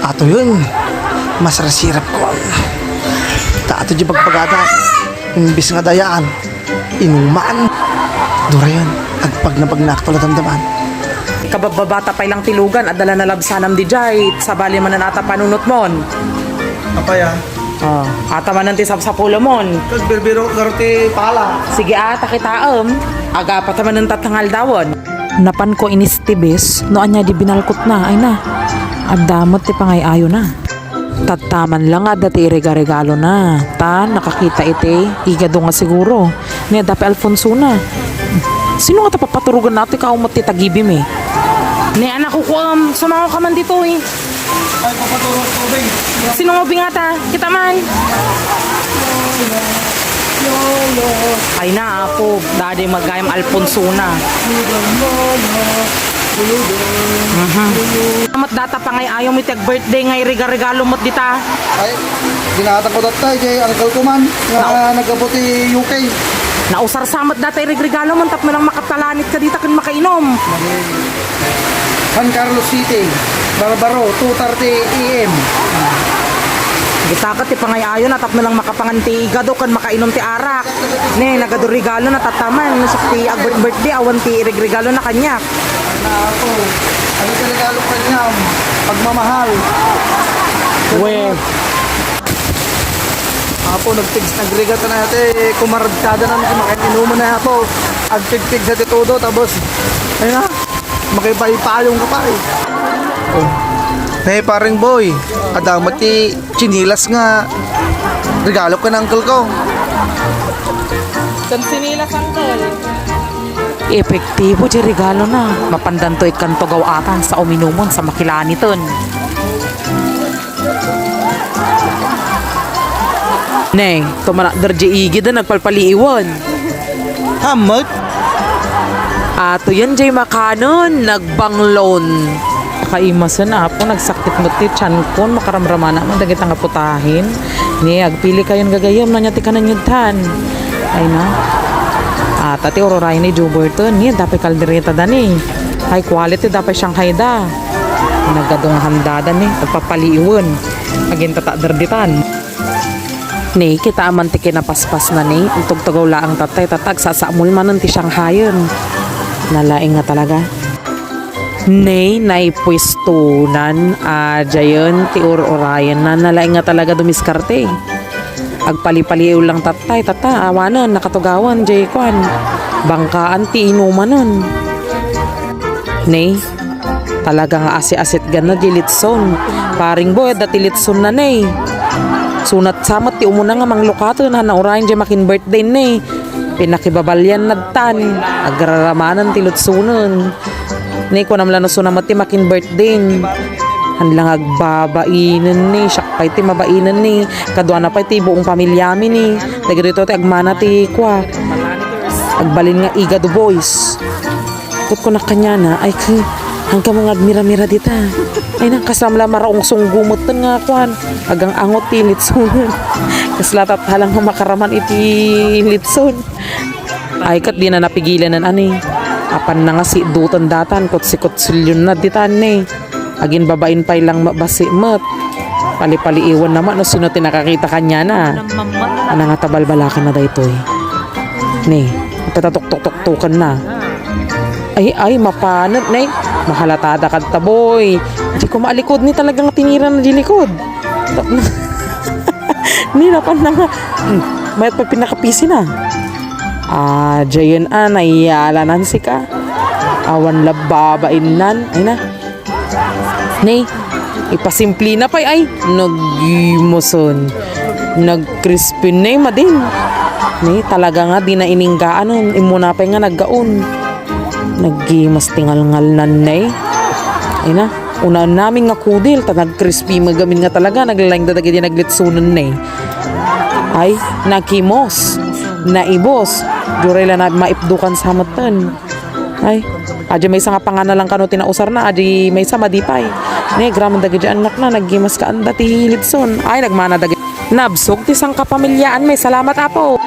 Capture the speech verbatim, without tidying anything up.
Atoyen, masirapkon. Ta atoy diay bagbagada, imbes nga dayaan, inuman. Durayen, agpagnapagnak ti damdama. Kababbabata pay lang ti lugan, adda la nalabsanam diay, sabali manen ata panunotmon. Apay a? Oh, ata manen ti sapsapulmon. Kagbirbiro garo ti pala. Sige a, ta kitaem. Agapata manen tatnangaldawen. Napanko inistibis no ania di binalkotna, ay na. Adda met ti pangay-ayona. Tattaman la nga adda ti iregaregalona. Ta nakakita iti igado nga siguro. Ni adda pay Alfonsona. Sino nga ta papaturogan na ti kaumot ti tagibimi? Ni anak ko, um, sumango ka man ditoy. Ay, papaturog tubig. Sino nga ubingata? Kita man. Ay na, apo. Dadi magayam Alfonsona. Mhm. Amat data pangay-ayom iti ag-birthday nga iregaregalo met dita. Ay, ginatang ko tatta, iti uncle ko man, nga naggapu ti U K. Nausar sa met data iregaregalo man, tapno lang makapalanit ka dita ken makainom. San Carlos City, Barbaro, two thirty A M. Kita ka ti pangay-ayon a tapno lang makapangan ti igado ken makainom ti arak. Ne, nagadu regalo na tattaman, no, sa ti ag-birthday, awan ti iregregalo na kaniak. Ano ako? Ano ti regalo kaniam? Pagmamahal. We. Apo, nagtigs-, nagregata na iti kumarkada na, makainuman na, apo. Agpigpigsa ti todo, tapos, ayun na. Makipaypayong ka pa eh. Oh. Hey, paring boy, adda met ti tsinelas nga regalo ken uncle ko. San tsinelas, uncle? Epektibo ti regalona. Mapandanto ikkanto gaw-atan sa uminumon sa makilaniten. Ne, tumanakder di igid a nagpalpaliiwen. Hamot? Ato yan, jay makanen, nagbanglon. Kaimasen, apo, nagsakit met ti tiyankon, makaramramanak man dagita nga putahen. Ne, agpili kayon gagayyem, no ania ti kanenyo ditan. Ay na. Ata ti ururayen ni Joberton, ne, adda pay kaldereta da, ne. High quality, adda pay Shanghai da. Nagadu nga handada, ne, agpapaliiwen. Agintatakder ditan. Ne, kitaem man ti kinapaspasna, ne, intugtugaw laeng tatta, tatta, agsasamul manen ti Shanghaien. Nalaing nga talaga. Ne, naipwistonan, a, diayen ti ur-urayenna, nalaing nga talaga dumiskarte. Agpalipaliiw lang tatta, tatta, awanen, nakatugawan, diay kuan, bangkaan ti inumanen. Ne, Talaga nga asi-asitganna di litson. Paring boy, adda ti litsonna, ne. Sunat sa met ti umuna nga manglukaten, han naurayen diay makin-birthday, ne. Pinakibabalianna ditan. Agraramanen ti litsonen. Ne, kunam la no suna met ti makin-birthday. Han la nga agbabainen, ne. Siak pay ti mabainen, ne. Kaduana pay ti buong pamilyami, ne. Dagitoy ti agmana ti kua. Agbalin nga Igado Boys. Ket kunak kaniana, "Ay, ke, haanka nga agmira-mira dita. Ay na, kasla la maraungsunggo metten nga kuan, agang-angot ti litson." Kasla tattalang nga makaraman iti litson. Ay, ket dina napigilanen, ani. Apanna nga sidutan datan, kutsi-kutsilyonna ditan, ne. Aginbabain pay lang mabasi met. Palipaliiwanna met no sino ti nakakita kaniana. Ana nga tabalbalakanna daytoy. Ne, patatuktuktuktukanna. Ay, ay, mapanen, ne. Mahalatada kadta, boy. Di ko maalikod ni talaga nga tinira na di likod. Ni napan na nga. Hmm, mayat pa pinakapisina. Ah, diayen a, naiyalanan sika. Awan la babainnan. Ay na. Ne, ipasimplina pay ay. Naggimasen. Nag-crispy ne, madin. Ne, talaga nga, di na ininggaanen. Immuna pay nga naggaon. Naggimas ti ngalngalnan, ne. Ay na, unaen namin nga kudil, ta nag-crispy met gamin nga talaga, naglalaing da dagiti naglitsonen, ne. Ay, nakimos, naibos. Diay la na maipdukan sa metten. Ay, adi maysa nga panganalan kano ti nausarna, adi maysa madi pay. Ne, graman dagiti annakna, naggimas kaanda ti litson. Ay, nagmana dagiti. Nabsog ti sangkapamiliaan, may salamat, Apo.